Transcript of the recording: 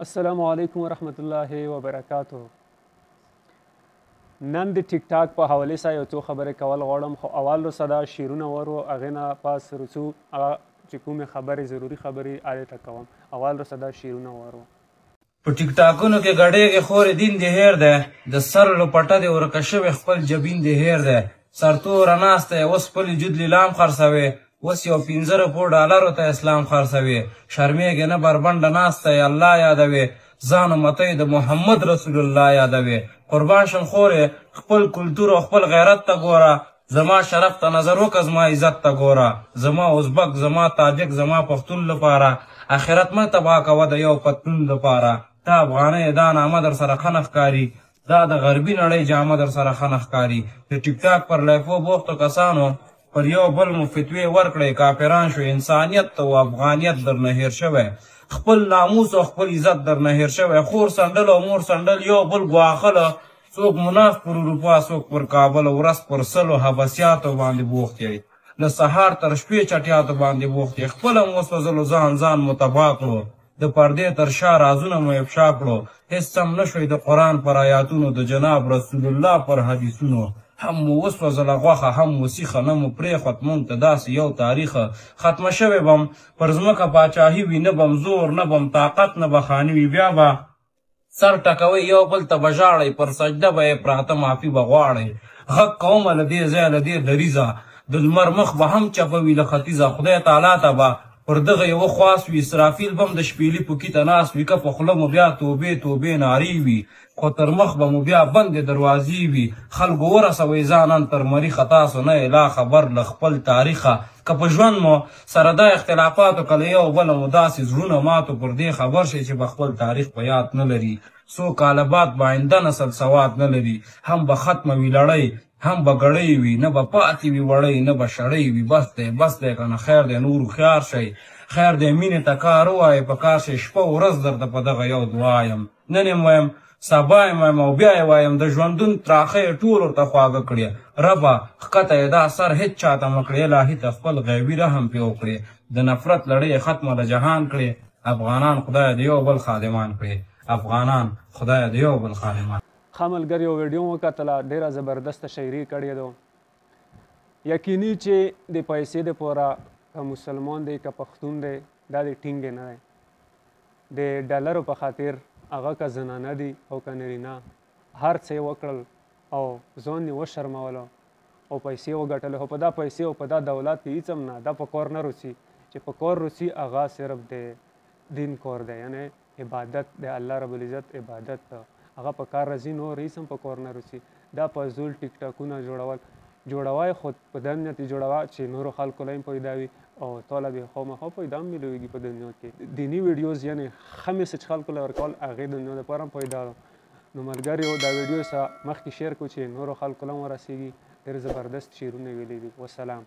السلام علیکم ورحمت الله وبرکاته. نن د ټیک ټاک په حواله سره یو څو خبرې کول غواړم، خو اول رسه دا شعرونه ورو هغې نه پس رسو هغه چې کومې خبرې ضروري خبرې هغې ته کوم. اول رسه دا شعرونه ورو. په ټیک ټاکونو کې ګډېږې خورې دین دې هېر دی، د سر لوپټه دې ورکه شوې خپل جبین دې هېر دی، سرتوره ناسته یې اوس خپل وجود لیلام خرڅوې، اوس یو 5 روپو ډالرو ته اسلام خرڅوې، شرمېږې نه بربنډه ناسته یې الله یادوې، ځان امتۍ د محمد رسول الله یادوې. قربان شم خورې خپل کلتور او خپل غیرت ته ګوره، زما شرف ته نظر وکړه زما عزت ته ګوره، زما ازبک زما تاجک زما پښتون لپاره اخرت مه تباه کوه د یو پتلون لپاره. تا افغانۍ دا نامه در سره ښه نه ښکاري، دا د غربي نړۍ جامه در سره ښه نه ښکاري. د ټیک ټاک پر لایفو بوختو کسانو پر یو بل مو فتوې ورکړې، کافران شو انسانیت ته او افغانیت درنه هېر شوی، خپل ناموس او خپل عزت درنه هېر شوی. خور سنډل او مور سنډل یو بل ګواښله، څوک مناف پر اروپا څوک پر کابل، ورځ پر 100 حبسیاتو باندې بوخت یئ، له سهار تر شپې چټیاتو باندې بوخت یئ. خپله مو وسوځلو ځان ځان مو تباه کړو، د پردې تر شا رازونه مو افشا کړو، هېڅ سم نه شوئ د قرآن پر آیاتونو د جناب رسول الله پر حدیثونو. هم مو وسوځله غوښه هم مو سیخه، نه مو پرېښود موږ ته داسې یو تاریخه. ختمه شوې بم پر ځمکه پاچاهي وي، نه بم زور نه بم طاقت نه به خاني وي. بیا به سر ټکوئ یو بل ته به ژاړئ، پر سجده به یې پراته معافي به غواړئ. غږ کومه له دې ځایه له دې دریځه، د لمر مخ به هم چپه وي له ختیځه. خدای تعالی ته به پر دغه یوه خواست وي، اسرافیل به هم د شپېلي پوکي ته ناست وي. که په خوله مو بیا توبې توبې نارې وي، خو تر مخ به مو بیا بندې دروازې وي. خلکو ورسوئ ځانان تر مریخه، تاسو نه یې لا خبر له خپل تاریخه. که په ژوند مو سره دا اختلافاتو، که له یو بله مو داسې زړونه ماتو، پر دې خبر شئ چې به خپل تاریخ په یاد نه لري. څو کاله بعد به آینده نسل سواد نه لري، هم به ختمه وي لړۍ هم به ګړۍ وي، نه به پاتې وي وړۍ نه به شړۍ وي. بس دی بس دی که نه خیر دی نور هوښیار شئ، خیر دی مینې ته کار ووایئ په کار شئ. شپه ورځ درته په دغه یو دعا یم، نن یې وایم سبا یې وایم او بیا یې وایم. د ژوندون تراخه یې ټول ورته خواږه کړې، ربه ښکته یې دا سر هېڅ چاته مه کړې، الهي ته خپل غیبي رحم پرې وکړې، د نفرت لړۍ یې ختمه له جهان کړې. افغانان خدای د یو بل خادمان کړې، افغانان خدای د یو بل خادمان. ښه ملګري یو ویډیو مو وکتله، ډېره زبردسته شاعري کړې ده. یقیني چې د پیسې دپاره که مسلمان دی که پښتون دی دا د ټینګې نه دی، د ډالرو په خاطر هغه که زنانه دي او که نرینه هر څه یې وکړل او ځان یې وشرمولو او پیسې وګټلې. خو په دا پیسې او په دا دولت کې هېڅ هم نه، دا په کور نه رسي. چې په کور رسي هغه صرف د دین کور دی، یعنې عبادت د الله رب العزت عبادت ده، هغه په کار راځي، نور هېڅ هم په کور نه رسي. دا فضول ټیک ټاکونه جوړول جوړوی، خو په دا نیت یې جوړوه چې نورو خلکو له هم پیدا وي او تا له به خامخا پیدا هم میلویږي په دنیا کې. دیني ویډیوز یعنې ښه میسج خلکو له ورکول هغې دنیا دپاره هم پیدا ده. نو ملګریو دا ویډیو سره مخکې شیر کړو چې نورو خلکو له هم ورسېږي. ډېر زبردست شعرونه ویلي دي. وسلام.